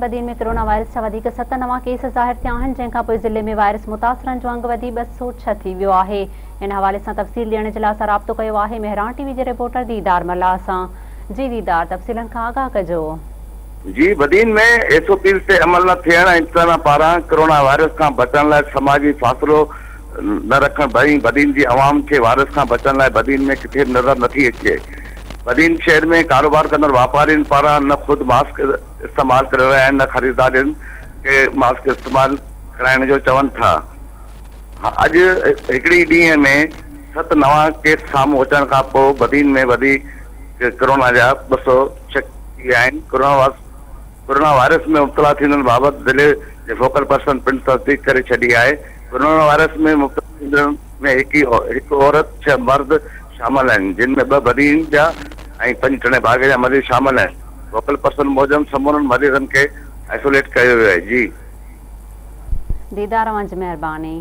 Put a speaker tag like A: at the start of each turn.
A: Badin, Badin ۾ corona virus جا وڌيڪ ست نوان ڪيس ظاهر ٿيا آهن، جنهن کانپوء ضلعي ۾ وائرس متاثرن جو انگ وڌي 206 ٿي ويو آهي. ان حوالي سان تفصيل ڏيڻ جي لاء اسان رابطو ڪيو آهي مهراڻ ٽي وي جي رپورٽر ديدار ملاح سان. جي ديدار تفصيلن کان آگاهه ڪجو.
B: جي بدين ۾ ايس او پيز تي عمل نه ٿيڻ ۽ انتظاميا پاران ڪرونا وائرس کان بچڻ لاء سماجي فاصلو نه رکڻ ۽ بدين جي عوام کي وائرس کان بچڻ لاء بدين ۾ ڪٿي به نظر نٿي اچي. بدين شهر ۾ ڪاروبار ڪندڙ واپارين پاران نه خود ماسڪ استعمال ڪري رهيا آهن نه خريدارين کي ماسڪ استعمال ڪرائڻ جو چون ٿا. اڄ هڪڙي ئي ڏينهن ۾ ست نوان ڪيس سامهون اچڻ کان پوء بدين ۾ وڌيڪ ڪرونا جا 206 ٿي ويا آهن. ڪرونا وائرس ۾ مبتلا ٿيندڙن بابت ضلعي جي فوڪل پرسن پڻ تصديق ڪري ڇڏي آهي. ڪرونا وائرس ۾ مبتلا ٿيندڙن ۾ هڪ عورت، ڇهه مرد شامل آهن، جن ۾ ٻه بدين جا ۽ پنج ٽنڊي باگي جا مريض شامل آهن. فوڪل پرسن موجب سمورن مريضن کي آئسوليٽ ڪيو ويو آهي. جي.
A: ديدار اوهان جي مهرباني.